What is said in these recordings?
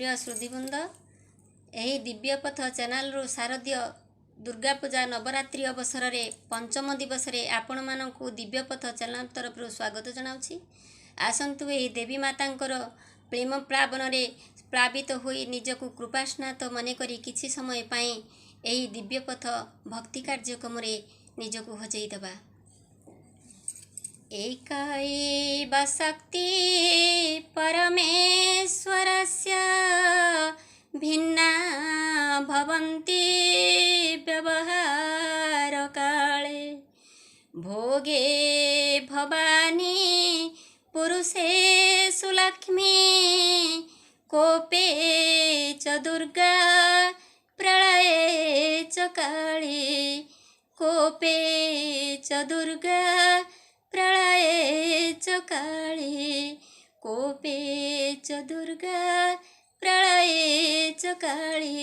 ପ୍ରିୟ ଶ୍ରୋତୃବୃନ୍ଦ, ଏହି ଦିବ୍ୟପଥ ଚ୍ୟାନେଲରୁ ଶାରଦୀୟ ଦୁର୍ଗାପୂଜା ନବରାତ୍ରି ଅବସରରେ ପଞ୍ଚମ ଦିବସରେ ଆପଣମାନଙ୍କୁ ଦିବ୍ୟପଥ ଚ୍ୟାନେଲ ତରଫରୁ ସ୍ୱାଗତ ଜଣାଉଛି। ଆସନ୍ତୁ, ଏହି ଦେବୀ ମାତାଙ୍କର ପ୍ରେମ ପ୍ଲାବନରେ ପ୍ଲାବିତ ହୋଇ ନିଜକୁ କୃପାସ୍ନାତ ମନେକରି କିଛି ସମୟ ପାଇଁ ଏହି ଦିବ୍ୟପଥ ଭକ୍ତି କାର୍ଯ୍ୟକ୍ରମରେ ନିଜକୁ ହଜେଇ ଦେବା। ଏକୈବ ଶକ୍ତି ପରମେଶ୍ୱରସ୍ୟ ଭିନ୍ନା ଭବନ୍ତି ବ୍ୟବହାର କାଳେ। ଭୋଗେ ଭବାନୀ ପୁରୁଷେଷୁ ଲକ୍ଷ୍ମୀ, କୋପେ ଚ ଦୁର୍ଗା, ପ୍ରଳୟେ ଚ କାଳୀ। କୋପେ ଚ ଦୁର୍ଗା, ପ୍ରଳୟେ ଚ କାଳୀ। କୋପେ ଚ ଦୁର୍ଗା, ପ୍ରଳୟେ ଚ କାଳୀ।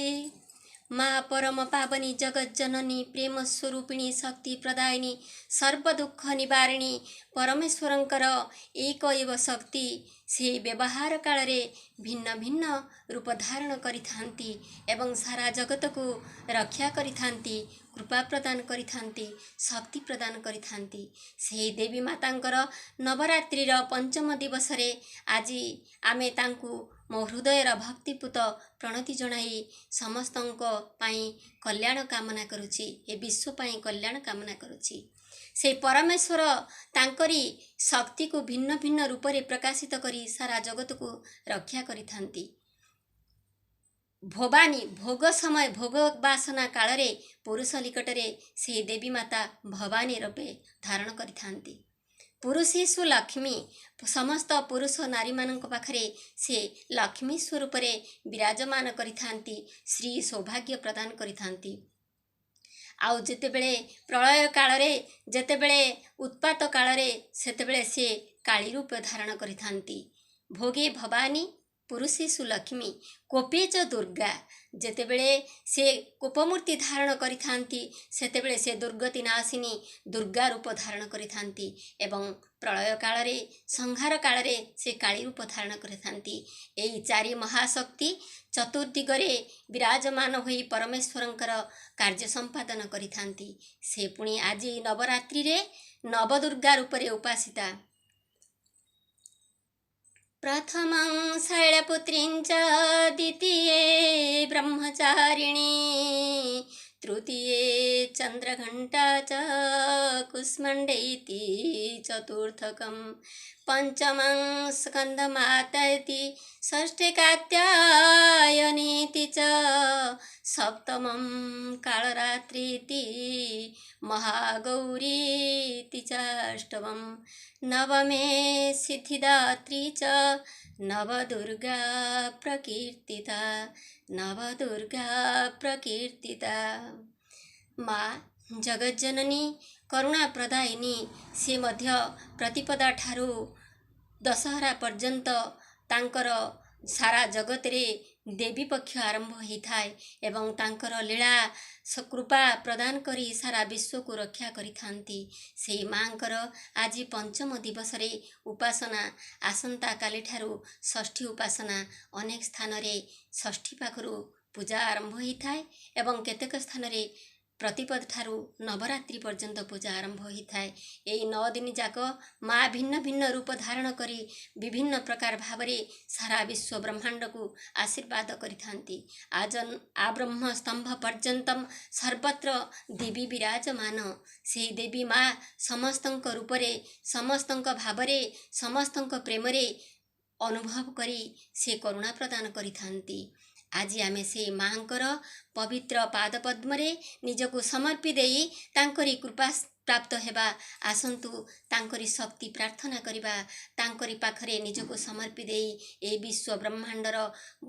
ମା ପରମ ପାବନୀ, ଜଗଜ୍ଜନନୀ, ପ୍ରେମ ସ୍ୱରୂପିଣୀ, ଶକ୍ତି ପ୍ରଦାୟିନୀ, ସର୍ବ ଦୁଃଖ ନିବାରିଣୀ, ପରମେଶ୍ୱରଙ୍କର ଏକ ଏବ ଶକ୍ତି ସେହି ବ୍ୟବହାର କାଳରେ ଭିନ୍ନ ଭିନ୍ନ ରୂପ ଧାରଣ କରିଥାନ୍ତି ଏବଂ ସାରା ଜଗତକୁ ରକ୍ଷା କରିଥାନ୍ତି, କୃପା ପ୍ରଦାନ କରିଥାନ୍ତି, ଶକ୍ତି ପ୍ରଦାନ କରିଥାନ୍ତି। ସେହି ଦେବୀ ମାତାଙ୍କର ନବରାତ୍ରିର ପଞ୍ଚମ ଦିବସରେ ଆଜି ଆମେ ତାଙ୍କୁ ମୋ ହୃଦୟର ଭକ୍ତିପୂତ ପ୍ରଣତି ଜଣାଇ ସମସ୍ତଙ୍କ ପାଇଁ କଲ୍ୟାଣ କାମନା କରୁଛି, ଏ ବିଶ୍ୱ ପାଇଁ କଲ୍ୟାଣ କାମନା କରୁଛି। ସେଇ ପରମେଶ୍ୱର ତାଙ୍କରି ଶକ୍ତିକୁ ଭିନ୍ନ ଭିନ୍ନ ରୂପରେ ପ୍ରକାଶିତ କରି ସାରା ଜଗତକୁ ରକ୍ଷା କରିଥାନ୍ତି। ଭବାନୀ ଭୋଗ ସମୟ, ଭୋଗ ବାସନା କାଳରେ ପୁରୁଷ ନିକଟରେ ସେହି ଦେବୀ ମାତା ଭବାନୀ ରୂପେ ଧାରଣ କରିଥାନ୍ତି। ପୁରୁଷେଷୁ ଲକ୍ଷ୍ମୀ, ସମସ୍ତ ପୁରୁଷ ନାରୀମାନଙ୍କ ପାଖରେ ସେ ଲକ୍ଷ୍ମୀ ସ୍ୱରୂପରେ ବିରାଜମାନ କରିଥାନ୍ତି, ଶ୍ରୀ ସୌଭାଗ୍ୟ ପ୍ରଦାନ କରିଥାନ୍ତି। ଆଉ ଯେତେବେଳେ ପ୍ରଳୟ କାଳରେ, ଯେତେବେଳେ ଉତ୍ପାତ କାଳରେ, ସେତେବେଳେ ସେ କାଳୀ ରୂପ ଧାରଣ କରିଥାନ୍ତି। ଭୋଗେ ଭବାନୀ ପୁରୁଷେଷୁ ଲକ୍ଷ୍ମୀ, କୋପେ ଚ ଦୁର୍ଗା। ଯେତେବେଳେ ସେ କୋପମୂର୍ତ୍ତି ଧାରଣ କରିଥାନ୍ତି, ସେତେବେଳେ ସେ ଦୁର୍ଗତି ନାଶିନୀ ଦୁର୍ଗା ରୂପ ଧାରଣ କରିଥାନ୍ତି ଏବଂ ପ୍ରଳୟ କାଳରେ, ସଂହାର କାଳରେ ସେ କାଳୀ ରୂପ ଧାରଣ କରିଥାନ୍ତି। ଏଇ ଚାରି ମହାଶକ୍ତି ଚତୁର୍ଦିଗରେ ବିରାଜମାନ ହୋଇ ପରମେଶ୍ୱରଙ୍କର କାର୍ଯ୍ୟ ସମ୍ପାଦନ କରିଥାନ୍ତି। ସେ ପୁଣି ଆଜି ନବରାତ୍ରିରେ ନବଦୁର୍ଗା ରୂପରେ ଉପାସିତା। ପ୍ରଥମଂ ଶୈଳପୁତ୍ରୀं ଚ ଦ୍ୱିତୀये ବ୍ରହ୍ମଚାରିଣୀ, ତୃତୀये ଚନ୍ଦ୍ରଘଣ୍ଟା ଚ କୁଷ୍ମାଣ୍ଡେତି ଚତୁର୍ଥକಂ, ପଞ୍ଚମଂ ସ୍କନ୍ଦମାତେତି, ଷଷ୍ଠେ କାତ୍ୟାୟନୀତି ଚ ସପ୍ତମଂ କାଳରାତ୍ରିତି ମହାଗୌରୀତି ଚାଷ୍ଟମಂ, ନବମେ ସିଦ୍ଧିଦାତ୍ରୀ ଚ ନବଦୁର୍ଗା ପ୍ରକୀର୍ତ୍ତିତା, ନବଦୁର୍ଗା ପ୍ରକୀର୍ତ୍ତିତା। ମା ଜଗଜ୍ଜନନୀ କରୁଣା ପ୍ରଦାୟିନୀ, ସେ ମଧ୍ୟ ପ୍ରତିପଦା ଠାରୁ ଦଶହରା ପର୍ଯ୍ୟନ୍ତ ତାଙ୍କର ସାରା ଜଗତରେ ଦେବୀ ପକ୍ଷ ଆରମ୍ଭ ହୋଇଥାଏ ଏବଂ ତାଙ୍କର ଲୀଳା କୃପା ପ୍ରଦାନ କରି ସାରା ବିଶ୍ୱକୁ ରକ୍ଷା କରିଥାନ୍ତି। ସେଇ ମାଙ୍କର ଆଜି ପଞ୍ଚମ ଦିବସରେ ଉପାସନା। ଆସନ୍ତାକାଲିଠାରୁ ଷଷ୍ଠୀ ଉପାସନା। ଅନେକ ସ୍ଥାନରେ ଷଷ୍ଠୀ ପାଖରୁ ପୂଜା ଆରମ୍ଭ ହୋଇଥାଏ ଏବଂ କେତେକ ସ୍ଥାନରେ ପ୍ରତିପଦ ଠାରୁ ନବରାତ୍ରି ପର୍ଯ୍ୟନ୍ତ ପୂଜା ଆରମ୍ଭ ହୋଇଥାଏ। ଏଇ 9 ଦିନ ଯାକ ମା ଭିନ୍ନ ଭିନ୍ନ ରୂପ ଧାରଣ କରି ବିଭିନ୍ନ ପ୍ରକାର ଭାବରେ ସାରା ବିଶ୍ୱ ବ୍ରହ୍ମାଣ୍ଡକୁ ଆଶୀର୍ବାଦ କରିଥାନ୍ତି। ଆଜ ଆବ୍ରହ୍ମ ସ୍ତମ୍ଭ ପର୍ଯ୍ୟନ୍ତମ ସର୍ବତ୍ର ଦେବୀ ବିରାଜମାନ। ସେହି ଦେବୀ ମା ସମସ୍ତଙ୍କ ରୂପରେ, ସମସ୍ତଙ୍କ ଭାବରେ, ସମସ୍ତଙ୍କ ପ୍ରେମରେ ଅନୁଭବ କରି ସେ କରୁଣା ପ୍ରଦାନ କରିଥାନ୍ତି। ଆଜି ଆମେ ସେଇ ମାଙ୍କର ପବିତ୍ର ପାଦ ପଦ୍ମରେ ନିଜକୁ ସମର୍ପି ଦେଇ ତାଙ୍କରି କୃପା ପ୍ରାପ୍ତ ହେବା। ଆସନ୍ତୁ, ତାଙ୍କରି ଶକ୍ତି ପ୍ରାର୍ଥନା କରିବା। ତାଙ୍କରି ପାଖରେ ନିଜକୁ ସମର୍ପି ଦେଇ ଏହି ବିଶ୍ୱ ବ୍ରହ୍ମାଣ୍ଡର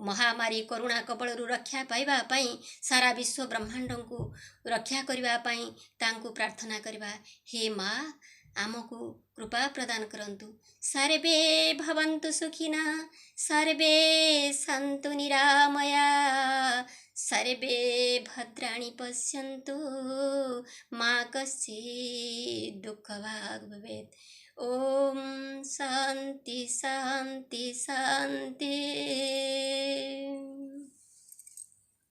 ମହାମାରୀ କରୁଣା କବଳରୁ ରକ୍ଷା ପାଇବା ପାଇଁ, ସାରା ବିଶ୍ୱ ବ୍ରହ୍ମାଣ୍ଡଙ୍କୁ ରକ୍ଷା କରିବା ପାଇଁ ତାଙ୍କୁ ପ୍ରାର୍ଥନା କରିବା। ହେ ମା, ଆମକୁ କୃପା ପ୍ରଦାନ କରନ୍ତୁ। ସର୍ବେ ଭବନ୍ତୁ ସୁଖିନଃ, ସର୍ବେ ସନ୍ତୁ ନିରାମୟା, सर्वे भद्राणि पश्यन्तु मा कश्चित् दुःखभाग् भवेत्। ॐ शान्ति शान्ति शान्ति।